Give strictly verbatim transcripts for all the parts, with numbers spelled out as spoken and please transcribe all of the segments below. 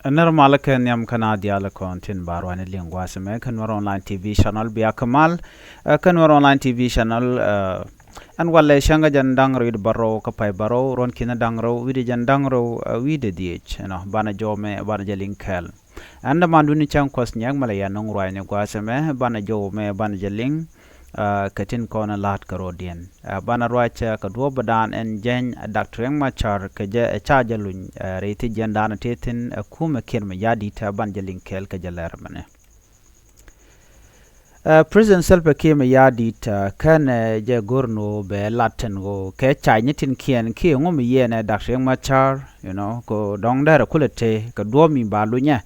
Nɛr malä kɛ nhiam kä naath diaal kɔn tin ba ruac ni liŋ gua̱a̱th ɛmɛ kä Nuɛr Online T V channel, bia kɛ mal. Kä Nuɛr Online T V channel, ɛn walɛ cäŋ kä jɛn da̱ŋ rɛw wi̱cdɛ bärɔw kä pay bärɔw, ruɔ̱n ki̱n da̱ŋ rɛw wi̱cdɛ jɛn da̱ŋ rɛw wi̱cdɛ dhieec. Ɛnɔ banɛ jɔw mɛ banɛ jɛ liŋ kɛɛl. Ɛn däman duni cäŋ Kuɔth Nyiɛk mɛ lɛ yɛn nuŋ ruac ni gua̱a̱th ɛmɛ, banɛ jɔw mɛ banɛ jɛ liŋ. Kä tin kɔn la̱t kɛ rɔ̱diɛn, banɛ ruac kɛ duɔ̱ɔ̱p ɛ da̱a̱n ɛn jɛny Doctor Riek Machar kɛ jɛ ɛ ca jɛ luny rɛy thi̱jiɛn da̱a̱n tëë thi̱n ɛ kumɛ Kiir Mayardit, banɛ jɛ liŋ kɛɛl kɛ jɛ lɛr mɛnɛ. President Salva Kiir Mayardit kɛnɛ jɛ go̱r ni ɣöö bɛ lat tin ɣöö kɛ cac ni tin kiɛn kiɛ ŋum yiɛnɛ Doctor Riek Machar, you know, kɛ dɔ̱ŋ dɛrɛ kulɛ te kɛ duɔ̱ɔ̱p mi ba lunyɛ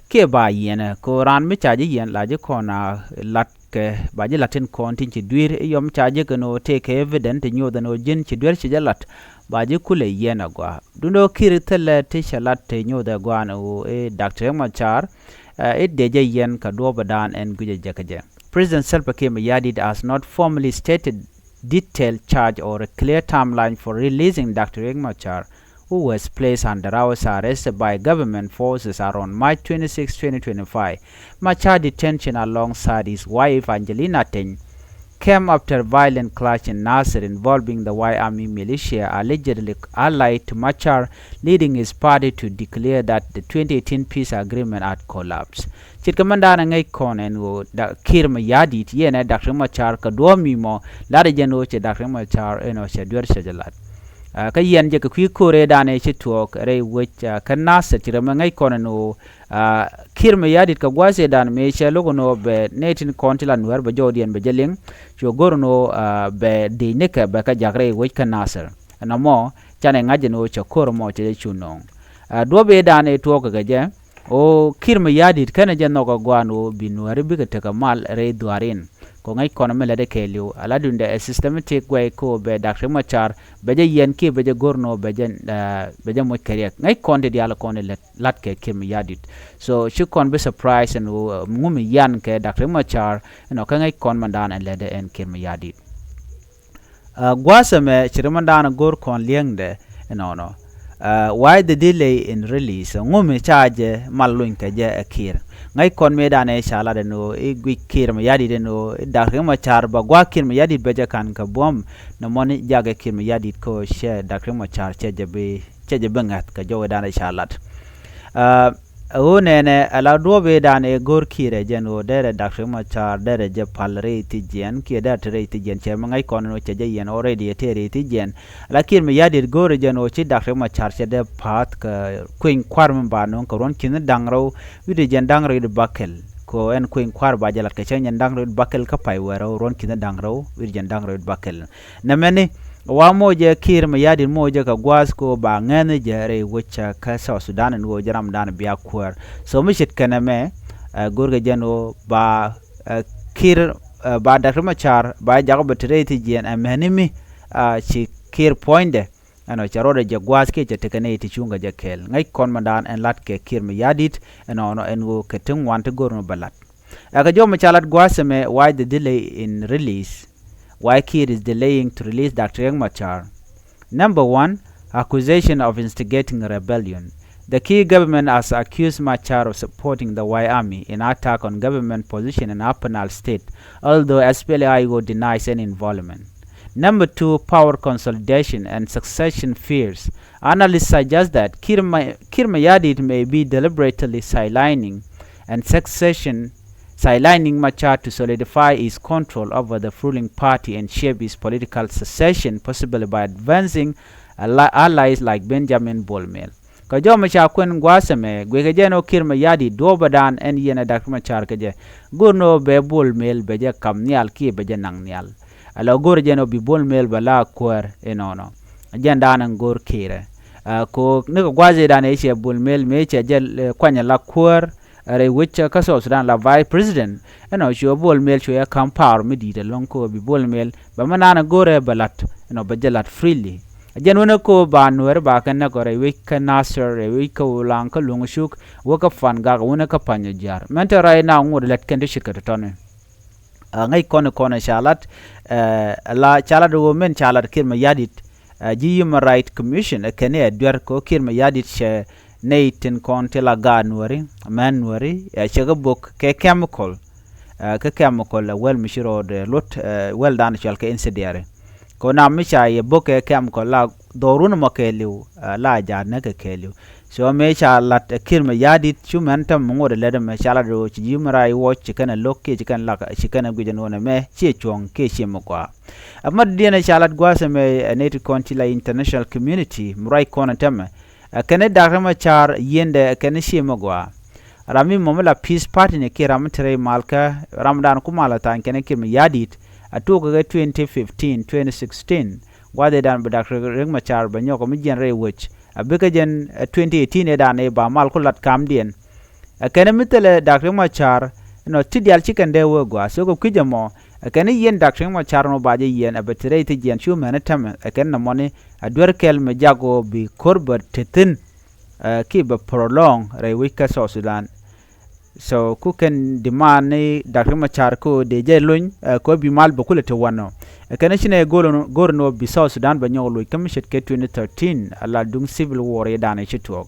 kiɛ ba yiɛnɛ kɛ raan mi ca ji̱ yiɛn la ji̱ kɔn a lat kɛ ba ji̱ lat tin kɔn tin ci dui̱r i̱ yɔm ca ji̱ kɛn ɣöö tëëkɛ evident ti nyoth ɛn ɣöö ji̱n ci duer ci jɛ lat ba ji̱ kulɛ yiɛn agɔaa. Duundɛ ɣöö Kiir thilɛ ti cɛ lat ti nyoth agɔaa ni ɣöö i̱ Doctor Riek Machar i̱ dee jɛ yiɛn kɛ duɔ̱ɔ̱p ɛ da̱a̱n ɛn gui̱cɛ jɛ kä jɛ. President Salva Kiir Mayardit has not formally stated detailed charge or a clear timeline for releasing Doctor Riek Machar, who was placed under house arrest by government forces around March twenty-six, twenty twenty-five. Machar detention alongside his wife Angelina Teny came after violent clash in Nasir involving the White Army militia allegedly allied to Machar, leading his party to declare that the twenty eighteen peace agreement had collapsed. Ce̱tkɛ mɛn da̱a̱n ɛ ŋäc kɔn ɛn ɣöö Kiir Mayardit yɛnɛ Doctor Riek Machar kɛ duɔ̱ɔ̱p mi mɔ lat ɛ jɛn ɣöö cɛ Doctor Riek Machar ɛn ɣöö cɛ duer cɛ jɛ lat. Kä yɛn jɛ kɛ kui̱ ko̱r ëëdan ëë ci tuɔɔk rɛy wec kä Nasir ci rɛ mɛ ŋäc kɔn ɛn ɣöö Kiir Mayardit kɛ gua̱a̱th ëëdan mëë cɛ lo̱k ɛn ɣöö bɛ nɛy tin kɔn ti la Nuɛɛr bɛ jɔwdiɛn bɛ jɛ liŋ. Cuɛ go̱r ɛn ɣöö bɛ dec nikɛ bɛ kɛ jak rɛy wec kä Nasir. Ɛn ɛmɔ canɛ ŋa̱c ɛn ɣöö cɛ ko̱r ɛmɔ cɛ jɛ cu nööŋ. Duɔ̱p ëëdan ëë tuɔɔk kɛ jɛ ɣöö Kiir Mayardit kɛnɛ jɛ nhɔk agɔaa ɛn ɣöö bi Nuɛɛri bikɛ tekɛ mal rɛy dhuaar in. Kɛ ŋäc kɔn mi lätdɛ kɛɛliw a la duundɛ ɛ systematic way kɛ ɣöö bɛ Doctor Riek Machar bɛ jɛ yiɛn kiɛ bɛ jɛ go̱r ɛn ɣöö bɛ jɛ bɛ jɛ moc kɛ riɛk. Ŋäc kɔn ti diaal kɔn ɛ lät lat kɛ Kiir Mayardit. So ci kɔn bi surprise ɛn ɣöö ŋum yian kɛ Doctor Riek Machar ɛn ɣöö kä ŋäc kɔn mɛn da̱a̱n ɛn lätdɛ ɛn Kiir Mayardit. Gua̱a̱th ɛmɛ ci ri mɛn da̱a̱n go̱r kɔn li̱eŋdɛ ɛnɔnɔ. Why the delay in release? Ŋumi ca jɛ mal luny kɛ jɛ ɛ Kiir? Ŋäc kɔn mëëdan ëë ca lat ɛn ɣöö i̱ guic Kiir Mayardit ɛn ɣöö i̱ Doctor Riek Machar ba gua̱a̱k Kiir Mayardit bɛ jɛ ka̱n kɛ buɔ̱m. Nɔmɔ ni jakɛ Kiir Mayardit kä ɣöö cɛ Doctor Riek Machar cɛ jɛ bi cɛ jɛ bi ŋäth kɛ jɔwɛdan ëë ca lat. Ɛ ɣöö nɛnɛ ala duɔ̱ɔ̱p ëëdan ëë go̱r Kiir ɛ jɛn ɣöö derɛ Doctor Riek Machar derɛ jɛ pal rɛy thi̱jiɛn kiɛ derɛ te rɛy thi̱jiɛn cɛ mi ŋäc kɔn ɛn ɣöö cɛ jɛ yiɛn already ɛ te rɛy thi̱jiɛn. Ala Kiir Mayardit go̱r ɛ jɛn ɣöö ci Doctor Riek Machar cɛ dee pa̱a̱th kɛ kueny kua̱r mi ba nööŋ kɛ ruɔ̱n ki̱ni da̱ŋ rɛw wi̱cdɛ jɛn da̱ŋ rɛw wi̱cdɛ bäkɛl. Kɛ ɣöö ɛn kueny kua̱r ba jɛ lat kɛ cäŋ jɛn da̱ŋ rɛw wi̱cdɛ bäkɛl kä pay wɛɛr rɛw ruɔ̱n ki̱ni da̱ŋ rɛw wi̱cdɛ jɛn da̱ŋ rɛw wi̱cdɛ bäkɛl. Nɛmɛni wa moc ɛ Kiir Mayardit moc ɛ kɛ gua̱a̱th kɛ ɣöö ba ŋäthni jɛ rɛy wec kä South Sudan ɛn ɣöö jɛ ramdan bia kuäär. So mi ce̱tkɛ nɛmɛ ɛ go̱rkɛ jɛn ɣöö ba ɛ Kiir ɛ ba Doctor Machar ba jak bɛ te rɛy thi̱jiɛn ɛ mɛni mi ɛ ci Kiir puɔ̱nydɛ. Ɛnɔ cɛ rɔɔdɛ jɛ gua̱a̱th kiɛ cɛ tekɛ nɛy ti cuŋkɛ jɛ kɛɛl. Ŋäc kɔn mɛn da̱a̱n ɛn la̱t kɛ Kiir Mayardit ɛnɔnɔ ɛn ɣöö kɛ ti ŋuan ti go̱r ni bɛ la̱t. Ɛ kɛ jɔw mi ca lat gua̱a̱th ɛmɛ, why the delay in release? Why Kiir is delaying to release Doctor Riek Machar? Number one, accusation of instigating a rebellion. The Kiir government has accused Machar of supporting the White Army in attack on government position in Upper Nile State, although S P L A I O denies any involvement. Number two, power consolidation and succession fears. Analysts suggest that Kiir, May- Kiir Mayardit may be deliberately sidelining and succession, sidelining Machar to solidify his control over the ruling party and shape his political succession, possibly by advancing allies like Benjamin Bol Mel. Kɛ jɔw mi ca kuɛn gua̱a̱th ɛmɛ, guikɛ jɛ ɛn ɣöö Kiir Mayardit duɔ̱ɔ̱pdan ɛn yɛn ɛ Doctor Machar kɛ jɛ. Go̱r ni ɣöö bɛ Bol Mel bɛ jɛ ka̱m nhial kiɛ bɛ jɛ naŋ nhial. Ala go̱r jɛ ɛn ɣöö bi Bol Mel bɛ la kuäär inɔnɔ. Jɛn da̱a̱n ɛn go̱r Kiir ɛ. Ɛ, ko nikɛ gua̱a̱th ëëdan ëë cɛ Bol Mel mëë cɛ jɛ, ɛ, kuany ala kuäär rɛy wec kä South Sudan la Vice President. Ɛnɔ cuɛ Bol Mel cuɛ ka̱m power mi di̱i̱t ɛlɔ̱ŋ kɛ ɣöö bi Bol Mel bɛ mi naan ɛ go̱rɛ bɛ la̱t, ɛnɔ bɛ jɛ la̱t freely. Ɛ jɛn wänɛ kɛ ɣöö ba Nuɛɛri ba kɛ näk ɔ rɛy wec kä Nasir, rɛy wec kä Ulaŋ, kä Luŋ Cuk, wä kä Pangak, wänɛ kä Panyijiar. Mɛn te right now ŋot lät kɛn ti ce̱tkɛ tɔ̱tɔ̱ni. Ɛ, ŋäc kɔn kɔn ca lat, ɛ, la ca lat ɣöö min ca lat Kiir Mayardit, ɛ, ji̱ Human Rights Commission ɛ kɛn i̱ ɛ duer kɛ ɣöö Kiir Mayardit cɛ nɛy tin kɔn ti la gaat Nuääri, män Nuääri, ɛ cɛ kɛ bok kɛ chemical. Ɛ, kä chemical ɛ wäl mi ci rɔɔdɛ luɔt, ɛ, wäl dan cɔal kɛ incendiary. Kɛ ɣöö nam mi ca yɛ bok kɛ chemical la dhɔrun ɛmɔ kɛɛliw, ɛ, la jaat näk kɛ kɛɛliw. So mëë ca lat ɛ Kiir Mayardit cu män täämɛ ŋot ɛ lät ɛmɛ ca lat ɣöö ci Human Rights Watch ci kɛn ɛ lo̱k kiɛ ci kɛn lak ci kɛn ɛ guic ɛn ɣöö nɛmɛ ciɛ cuɔ̱ŋ kiɛ ciɛ mi gɔaa. Ɛ mat diɛn ɛ ca lat gua̱a̱th ɛmɛ ɛ nɛy ti kɔn ti la international community mi ruac kɔn ɛ täämɛ. Ɛ kɛn i̱ Doctor Machar yiendɛ ɛ kɛn i̱ ciɛ mi gɔaa. Ram mi mɔmi la peace party ni kiɛ ram mi te rɛy malkä, ram dan ku mal a thany kɛn i̱ Kiir Mayardit. A tuɔɔk kɛ twenty fifteen, twenty sixteen. Gua̱a̱th ëëdan bi Doctor Riek Machar bɛ nyɔk mi jiɛn rɛy wec. A bikɛ jɛn, ɛ, twenty eighteen ëëdan ëë ba mal ku lat kamdiɛn. Ɛ kɛn i̱ mi thilɛ Doctor Riek Machar, ɛnɔ ti diaal ci kɛn dee wee gɔaa. So kɛ kui̱c ɛmɔ, ɛ kɛn i̱ yɛn Doctor Riek Machar nɔ ba jɛ yɛn, ɛ bɛ te rɛy ti jiɛn cu mɛn i̱ täämɛ, ɛ kɛn nɔmɔni, ɛ duer kɛl mi jak ɣöö bi ko̱r bä te thi̱n, ɛ, kiɛ bɛ prolong rɛy wec kä South Sudan. So ku kɛn demand ni Doctor Machar ko dee jɛ lony, ɛ, ko bi mal bä kulɛ te wanɔ. Ɛ kɛn i̱ ci nɛ go̱r, go̱r ni ɣöö bi South Sudan bɛ nyɔk loc kä mi ce̱tkɛ twenty thirteen, a la duŋ civil war i̱ dan i̱ ci tuɔɔk.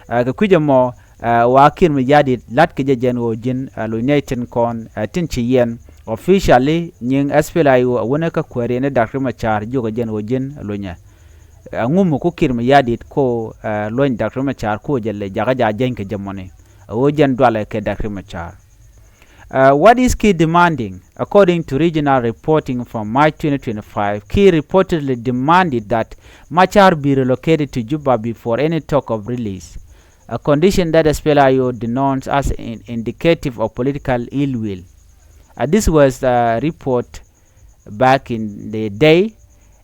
Ɛ, kɛ kui̱c ɛmɔ, ɛ, wa Kiir Mayardit la̱t kɛ jɛ jɛn ɣöö ji̱n, ɛ, loc nɛy tin kɔn, ɛ, tin ci yɛn. Officially, nyiŋ S P L A I O a wänɛ kä kuääri ni Doctor Machar jiök ɛ jɛn ɣöö ji̱n, ɛ, loc nyɛ. Ɛ, ŋu mi ku Kiir Mayardit ko, ɛ, luɔ̱ny Doctor Machar ko jɛ lɛ jakä ja jɛny kɛ jɛ mɔni. Ɛ ɣöö jɛn dualɛ kɛ Doctor Machar. Uh, what is Kiir demanding? According to regional reporting from March twenty twenty-five, Kiir reportedly demanded that Machar be relocated to Juba before any talk of release, a condition that S P L A I O denounced as an indicative of political ill will. Uh, this was a report back in the day.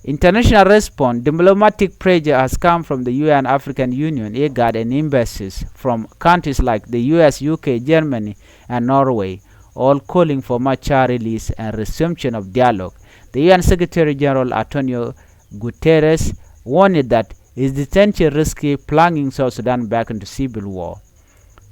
International response, diplomatic pressure has come from the U N, African Union, IGAD, and embassies from countries like the U S, U K, Germany, and Norway, all calling for Machar release and resumption of dialogue. The U N Secretary General Antonio Guterres warned that his detention risks plunging South Sudan back into civil war.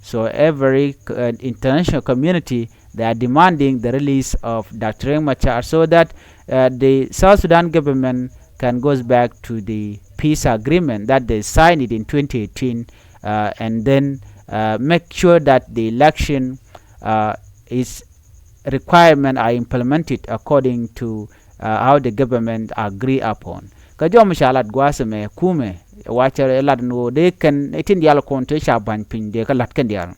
So every, uh, international community, they are demanding the release of Doctor Riek Machar so that, uh, the South Sudan government can go back to the peace agreement that they signed it in twenty eighteen, uh, and then, uh, make sure that the election, uh, is requirement are implemented according to, uh, how the government agree upon. Kä jɔm ca lat gua̱a̱th ɛmɛ kumɛ, wa cɛ lat ni ɣöö dee kɛn itin diaal kɔn te ca ba̱ny piny dee kä lat kɛn diaal.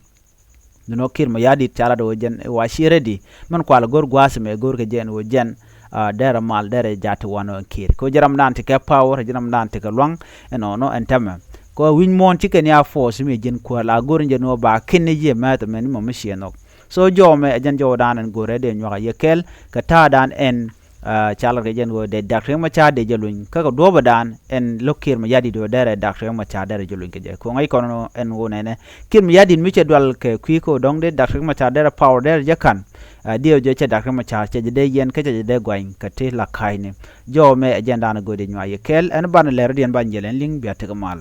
Ni nɔ Kiir Mayardit ca lat ɣöö jɛn wa ci ready. Mɛn kual go̱r gua̱a̱th ɛmɛ go̱r kɛ jɛn ɣöö jɛn, uh, derɛ mal derɛ jat ti wanɔ ɛn Kiir. Kɛ ɣöö jɛ ram dan ti kɛ power, jɛ ram dan ti kɛ luaŋ, ɛnɔnɔ ɛn täämɛ. Kɛ ɣöö wi̱ny muɔ̱ɔ̱n ci kɛn ya force mi ji̱n kuäär la go̱r in jɛ ni ɣöö ba ki̱n ni yiëë mɛth ɛmɛ ni mɔ mi ciɛ nhɔk. So jɔw mɛ ɛ jɛn jɔw dan ɛn go̱rɛ dee nyuak a yɛ kɛl kɛ ta̱a̱ dan ɛn, ah, ca lat kɛ jɛn ɣöö dee Doctor Riek Machar dee jɛ luny kä kɛ duɔ̱ɔ̱pä dan ɛn lo̱k Kiir Mayardit ɣöö derɛ Doctor Riek Machar derɛ jɛ luny kɛ jɛ. Kɛ ɣöö ŋäc kɔn ɛn ɣöö nɛnɛ Kiir Mayardit mi cɛ dual kɛ kui̱ kä ɣöö dɔ̱ŋ dee Doctor Riek Machar derɛ power derɛ jɛ ka̱n. Ah, diɛw jɛ cɛ Doctor Riek Machar cɛ jɛ dee yɛn kä cɛ jɛ dee guany kɛ ti la ka̱cni. Jɔw mɛ ɛ jɛn dan ɛ go̱o̱r dee nyuak yɛ kɛl ɛn banɛ lɛr diɛn ban jɛ lɛn liŋ bia tekɛ mal.